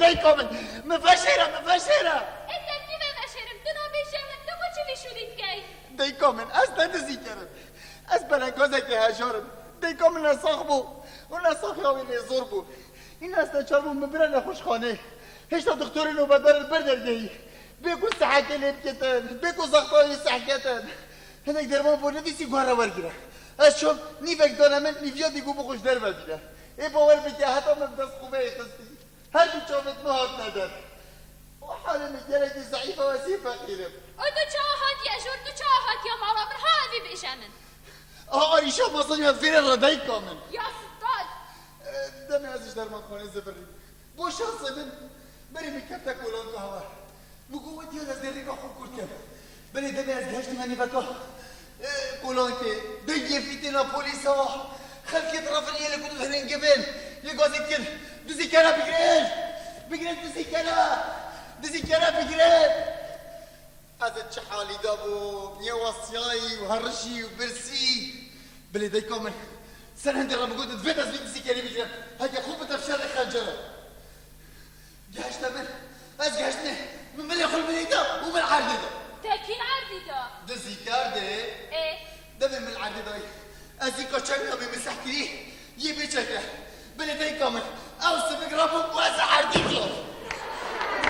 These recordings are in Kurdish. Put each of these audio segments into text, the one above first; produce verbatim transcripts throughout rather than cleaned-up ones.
Dayka min, min veşêre, min veşêre! Ê te kî ve veşêrim? Tu nabêjî min, tu bo çi vî şûlî dikey? Dayka min, ez ne dizîker im. Ez belengazekî hejar im. Dayka min nesax bû. Û nesaxiya wî lê zor bû. Îna ez neçar bûm, min bire nexweşxanê. Hêşta dixtorê nobetdar li ber dergehî. Bê ku sehekê lê biketin, bê ku zexta wî seh ketin. Hinek derman bo nedîsî guhere wergire. Ez çûm, nîvek dane min, nîviya dî ku bixwe ji derve bîne. Ê bawer bike, heta min bi dest xwe veyê xistî. Her du çavêt min hatine der. Û halê min gelekî zeîf e, ez yê feqîr im. Û tu çawa hatiye jor, tu çawa hatiye mala min, ha evî bêje min. Aha, Arîşa, mezin ya vêrê re dayka min. Ya stad! E, demê ez ji dermanxanê zivirîm. Bo şansê min, berî min kefte kolanka hewa. Min got, wê diya ez dê rêka xwe kurt kem. Belê demê ez gehiştime nîveka, e, kolankê. Dengê fîtêna polîsa. Xelkê diraviniyê li ku dixwînin givên. Yê gazî dikir. Dizîkera bigirin! Bigirin dizîkera! Dizîkera bigirin! Ez ê çi halî de bûm? Yê wesiyayî û herişî û birsî. Bilê dayka min, ser hindê re min got, divê ez vî dizîkerî bigirim. Heke xwe bide şerê xencere. Gehişte min. Ez gehiştime. Min milê xwe li min da û min erdê da. Te kî erdî da? Dizîker dê. Ê? Demê min erdê dayî. Ez î kaçak nabê min seh kirî. Yê bê çeke. Bilê dayka min. Ew sivik rabû û ez erdî da.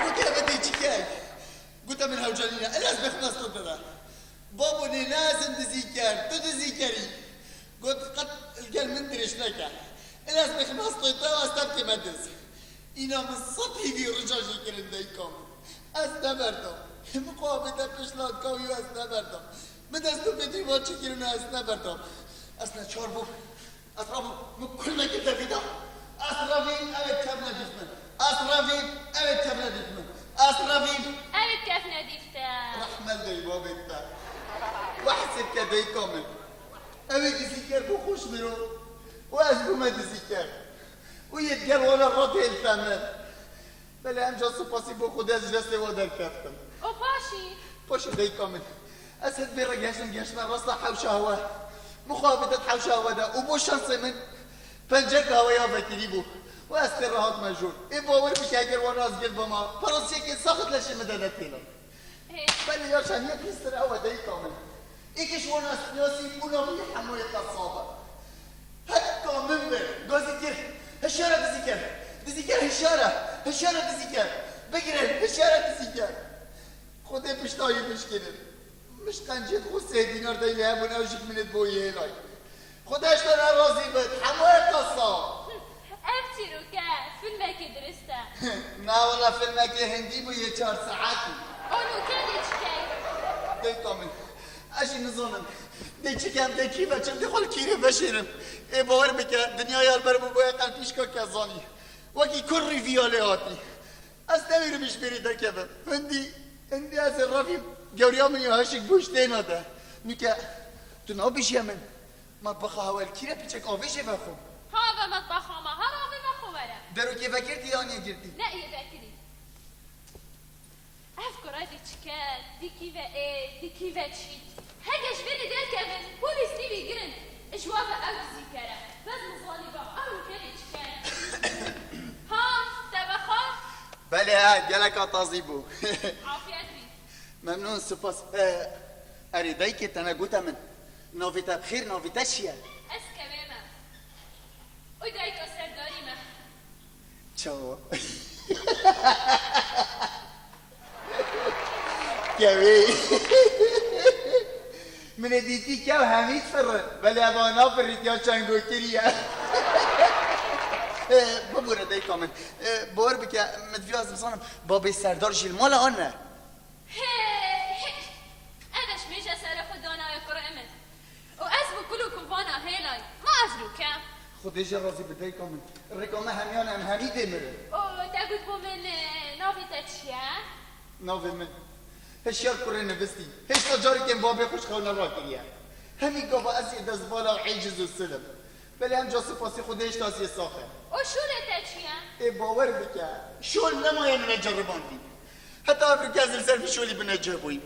Min got, eve dê çi key? Gote min hewce nîne. Ela ez bêxmes tu dida. Babo nê lazim dizîker. Tu dizîkerî. Got, qet li gel min dirêj neke. Ela ez bêxmes tu te, ez tevkê me diz. Îna min sed hîvî rica jê kirin dayka min. Ez neberdam. Min xwe avête pişt latka wî û ez neberdam. Min dest û pêtî van çêkirin û ez neberdam. Ez neçar bûm. Ez rabûm, min kulmekê tevî da. Ez revîm, ew ê tevne dîf min. Ez revîm, ew ê tevne dîf min. Ez revîm. Ew ê kefne dîf te. Rehme li dayî babê te. We hesêb ke dayka min. Ew ê dizîker bû xweş miro. Û ez bûme dizîker. Û yê digel wana re têl te min. Belê, emca sipasî bo Xwedê ez ji destê we derkeftim. Û paşî? Paşê dayka min. Ez hêt vê re gehiştim, gehiştime rasta hewşa hewe. Min xwe avête hewşa hewe de û bo şansê min pencerka hewe ya vekirî bû. Û ez tê re hatime jor. Ê bawer bike, eger wana ez girt bama, perasiyekê saxit leşê min de netêna. Ê. Belê ya şaniya pîstir ew e dayka min. Êkê ji wana ez piyasî bûna min yê hemû yê qesab e. Heta min bir gazî kir. Hişyar e dizîker. Dizîker hişyar e. Hişyar e dizîker. Bigirin, hişyar e dizîker. Xwedê pişta wî bişkînin. Min ji qenciyê xwe sê dînar dey lê hebûn, ew jî min ê bo yê hêlay. Xwedê ji te re razî bit, hemû yê qesab. Ev çîroke filmekî dirist e. Na wela filmekê hindî bû yê çar saetî. Û nûke dê çi key? Dayka min. Ez jî nizanim. Dê çi kem, dê kî veçim, dê xwe li kîrê veşêrim. Ê bawer bike, dinyaya li ber bû boye qelpîşka kezanî. Wekî kur rîviya lê hatî. Ez newêrim ji bêrê derkevim. Hindî, hindî ez ê revîm. Gewriya min ya hişik bû ji têna de. Nûke, tu nabêjiye min. Metbaxa hewe li kî re pîçek avê jê vexwim? Ha ve metbaxa me, her avê vexwe were. Derokê vekirtî yan yê girtî? Ne yê vekirî. Ev kure dê çi ke, dê kî ve ê, dê kî ve çî. Heke ji vê rê derkevin, polîs nî wî girin. Ji wa ve ew dizîker e. Bes min zanî va, ew nûke dê çi ke. Ha, te vexwar? Belê he, geleka tazî bû. Afiyet bî. Memnûn, spas. E, erê, dayikê te negote min. Navê te bi xêr, navê te çi ye? Ez Kewê me. Û dayika Serdarî me. Çawa? Kewê. Min ê dîtî kew hemî difirin. Belê eva nafirît ya çengokirî ye. E, bibûre dayika min. E, bawer bike, min divê ez bizanim, babê Serdar jî li mal e an ne? Hey, hey. Ev eşmêje serê xwe danaye kurê min. Û ez bi kul û kovana hêlay. Ma ez rûke. Xwedê jê razî bi dayika min. Rêka me hemiyan em hemî dê mirin. Û te got bo min, e, navê te çi ye? Navê min. Hişyar kurê nivistî. Hêşta carikên babê xwe ji xew nerakiriye. Hemî gava ez ê destvala û êciz û silim. Belê emca sipasî Xwedê hişta ez yê sax im. Û şûlê te çi ye? Ê bawer bike, şûl nemaye min neceribandî. Heta evroke ez li ser vî şûlî binecih bûyîm.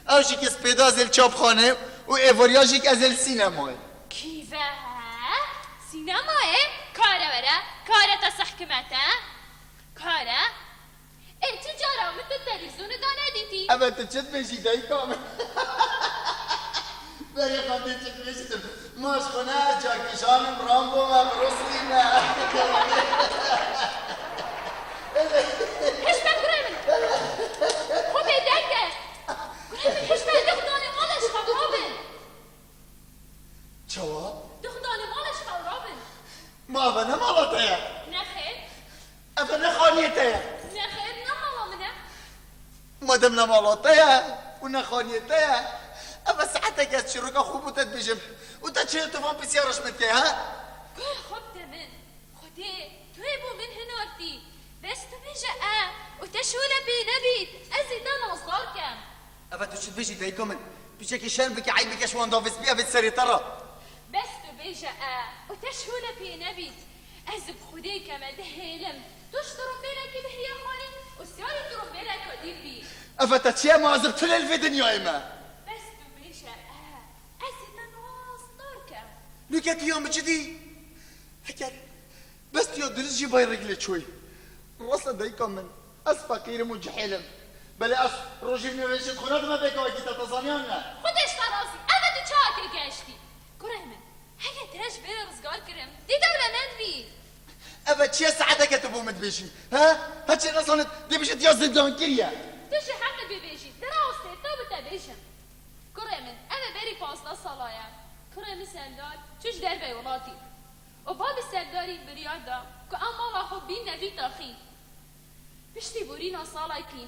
Ew jî ke spêda ez ê li çapxane û êvariya jî ke ez ê li sînemayê. Kî ve he? Sînemayê? Kare were, kare te sehkime te. Kare? Ê, tu cara min tu televîzyonê de nedîtî? Eve tu çi dibêjî dayika min? Berê xwe dê çi dibêjî tu? Ma ji xwe ne ez Jackie Chan im, Rambo me, Bruce Lee me. Hişme kurê min. Xwe bêdeng ke. Kurê min hişme, de xudanê mala ji xwe rabin. Çawa? De xudanê mala ji xwe rabin. Ma eve ne mala te ye? Nexêr. Eve ne xaniyê te ye? Nexêr, ne mala min e. Madem ne mala te ye û ne xaniyê te ye, eve saetek ez çîroka xwe bo te dibêjim û te çi tu van pisyara ji min dikey, ha? Guh xwe bide min. Xwedê, tu yê bo min hinartî. Bes tu bêje e û te şûle pê nebît. Ez ê te nazdar kem. Eve tu çi dibêjî dayika min? Piçekî şerm bike, eyb bike ji wan davêt bî, evê serê te re. Bes tu bêje e û te şûle pê nebît. Ez bi Xwedê keme dihêlim. Tu ji tirimbêlekî bihiye xwarî û siyarî tirimbêleka dî bî. Eve te çi ye ma ez bi tu lê li vê dinyayê me? Bes tu bêje e. Ez ê te nazdar kem. Nûke tu ya min çi dî? Heker bes tu ya dirist jî bayrek lê çoyî. Rast e dayika min. Ez feqîr im û cihêl im. Belê ez rojî bi nûvê jî xwe nedime bê gavekî te, te zaniyan ne? Xwedê ji te razî. Eve tu çawa tê geştî? Kurê min, heke te ji vê re rizgar kirim, dê dewlemend bî. Eve çi ye saeteke tu bo min dibêjî? He? Heçê nezanit dê bêjit ya zindan kiriye. Tu ji heqê bibêjî, di rawestê te bi te bêjim. Kurê min, eve berî pazdeh sala ye. Kurê min Serdar çû ji derveyî welatî. Û babê Serdarî biryar da ku em mala xwe bîne vî taxî. Piştî borîna salekî,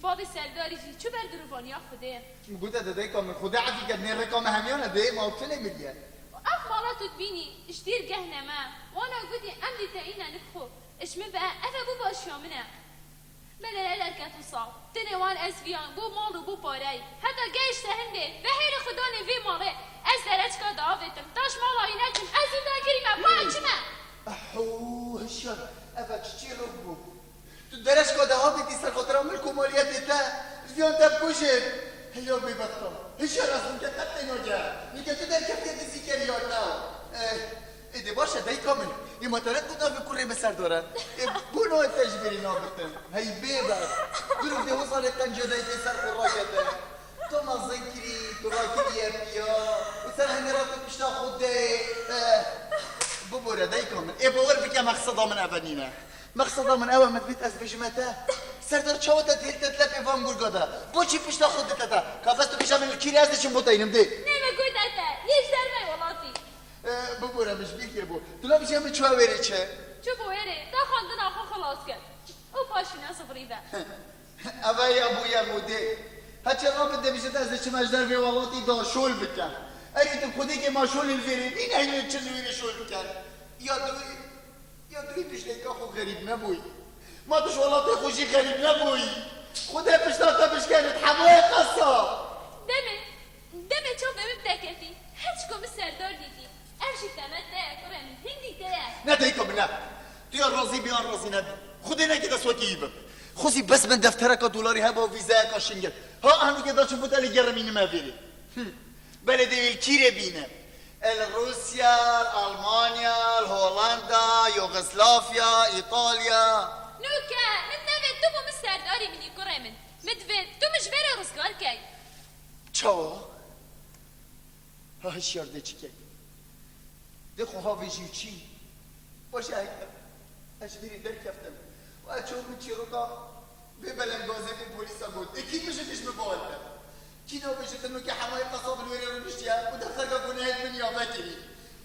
babê Serdarî jî çû ber girovaniya Xwedê. Min gote, de dayika min, Xwedê efî ke nê rêka me hemiyan e, dê mal tu lê min diye. Û ev mala tu dibînî, ji dîrgeh neme, wana gotî em dîteyîne nik xwe, ji min ve, ev e bo başiya min e. Belê ne derket wisa. Tenê wan ez viyan, bo mal û bo parey. Heta gehişte hindê, ve hêrê xudanê vê malê, ez dereçka diavêtim. Ta ji mala wî neçim, ez wî dagirî me, bo çi me? Ehû, hişyar, eve çi çîrok bû. Tu dereçka diavêtî ser xatira milk û maliyetê te, viyan te bikujê. Heya bêbexta. Hişyar ez nûke qet tê nage. Nûke tu derkeftiye dizî keriya te. Eh, Êdî baş e dayika min. Ê ma te negot navê kurê min Serdar e? Ê bo navê te ji bîrî nabitin? Hey bêbexta. Girov dê hozanê qenca dayikê ser xwe rakete. Tu mezin kirî, tu rakiriye piya. Û ser hengera tu pişta xwe de. Eh, bibore dayika min. Ê bawer bike mexseda min eve nîne. Mexseda min ew e, min divêt ez bêjime te. Serdar çawa te dihêlite di lepê van gurga de? Boçî pişta xwe dite te? Ka bes tu bêje min li kîrê ez diçim bo te înim dê. Nê me gote te, yê ji derveyî welatî. E, bibore min ji bîr kiribû. Tu nabêjî em ê çû wêrê çi? Çû bo wêrê, te xwendina xwe xilas kir. Û paşî ne zivirî ve. Eve ya bûye mûdê. Heçê rabin dibêjit ez diçim ji dervê welatî da şol bikem. Erê tu xwedêkê ma şolê li vêrê nîne hînê çi li wêrê şol biken. Ya dûrî, ya dûrî tu ji dayika xwe xerîb nebûyî. Ma tu ji welatê xwe jî xerîb nebûyî. Xwedê pişta te bişkenit hemûyê qesab. Demê, demê çavê min bi te ketî. Heçku min Serdar dîtî. Ev jî teme te ye, kurê min, hindî te ye. Ne dayika min ne. Tu ya razî bî yan razî nebî. Xwedê neke dest wekî wî bim. Xwezî bes min deftereka dolarî heba û vîzeyeka şingil. Ha, em nûke da çi bû te lê gerimînime vêrê. Him. Belê dê wî li kîrê bîne. El Rûsya, el Almanya, el Holanda, Yugoslavya, Îtalya. Nûke, min nevê tu bû min Serdarî min î kurê min. Min divê tu min ji vê re rizgar key. Çawa? Ha hişyar dê çi key? Dê xwe havêjî û çî? Baş e heger ez ji vêrê derkeftim û ez çûm min çîroka vê belengazê vê polîsa got. Ê kî min ji tişt min bihal kir? Kî nabêje te nûke hemayê qesab li wêrê rûniştiye û defterka gunehê min ya vekirî?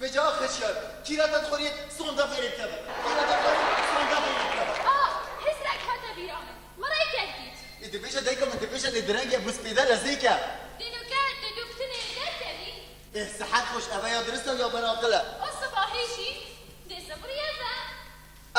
Vêca ax hişyar, kîra te dixwarî sonda vêrê bikeve. Kîra te dixwarî sonda vêrê bikeve. Ah, hizrek hate bîra min. Min rêkek dît. Ê dibêje dayika min, dibêje lê direng e, bûspêde lezêk e. Dê nûke, dê dûktinê derkevî. Ê sihet xweş, eve ya dirist e ya ber aqil e? O sibahê jî dê ziviriye ve.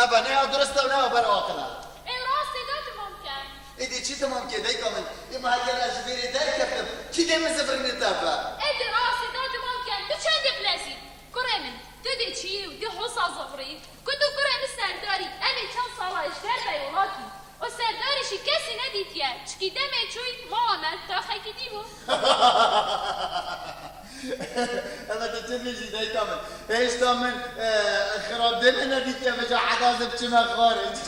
Eve ne ya dirist e û ne ya ber aqil e. Ê rastê de timam ke. Ê dê çi timam ke dayika min? Ê ma heger ez ji vêrê derkeftim, kî dê min zivirîne te ve? Ê dê rastê de timam ke, tu çendê bilezî. Kurê min, tu dê çiyê û dê hosa zivirî. Ku tu kurê min Serdarî, em ê çend sala ji derveyî welatî. Û Serdarî jî kesî nedîtiye, çikî demê çûyî mala me taxekî dî bû. Eve tu çi dibêjî dayika min? Hêşta min, e, xirab demê nedîtiye, vêca heta ez ê biçime xaric.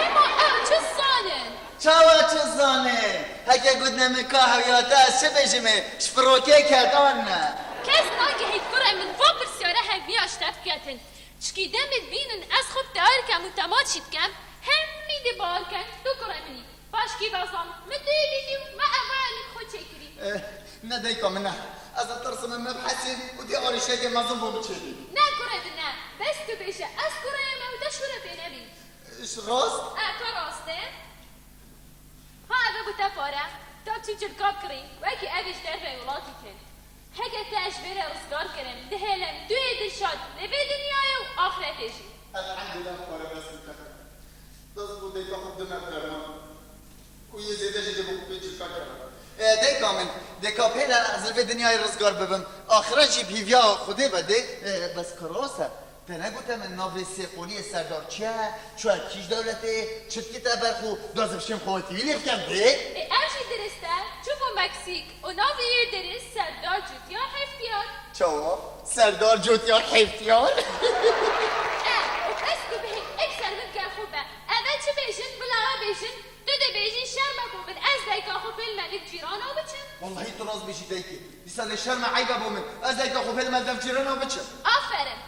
Ê ma ew çi zanin? Çawa çi zanê? Heke gotine min ka hewya te, ez çi bêjim ê? Ji firokê ket an ne? Kes nagihît kurê min, va pirsyara hemiya ji te biketin. Çikî demê dibînin ez xwe bi te dikim û te maçî dikim, hemî dê bawer kin tu kurê min î. Paşkî ve zan, min tu yê dîtî û me ev raya li xwe çêkirî. Eh, ne dayika min ne. Ez ditirsim min bihesî û dê arîşteke mezin bo min çêbî. Ne kurê min ne. Bes tu bêje, ez kureyê me û te şûre pê nebî. Ji rast? E, ka rast e. Ha, eve bi te pare. Te çi cilka kirî, wekî ev ji derveyî welatî kin. Heke te ez ji vê re rizgar kirim, dihêlim, tu yê dilşad li vê dinyayê û axretê jî. Elhamdulillah, pare bes bike. Bes bû dê ka xwe bidime derman. Û yê zêde jî dê bi xwe pê cilka keve. E, dayika min, dê ka pê re ez li vê dinyayê rizgar bibim, axiret jî bi hîviya Xwedê ve dê, e, bes ka rast e. Te negote min navê sê qoliyê Serdar çi ye? Çûye kîj dewletê? Çi dikî te ber xwe? Da ez bişêm xwe tîvî lê bikem dê? E, ev jî dirist e. Çû bo Meksîk û navê yê dirist Serdar Cûtiya Heftiyar. Çawa? Serdar Cûtiya Heftiyar? E, û bes ku bihê ek ser min gel xwe be. Eve çi bêjin, bila we bêjin, tu dê bêjî şerm e bo min, ez dayika xwe pêl me li cîrana biçim. Wellahî tu rast bêjî dayikê. Dîsa dê şerm e, eyb e bo min. Ez dayika xwe pêl me li dev cîrana biçim. Aferin.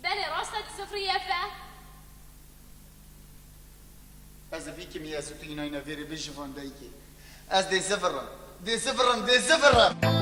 Belê rast e, tu zifrî ye fe. Ez ê vî kimî ez û tu înayne vêrê bê ji van dayikê. Ez dê zivirim. Dê zivirim, dê zivirim.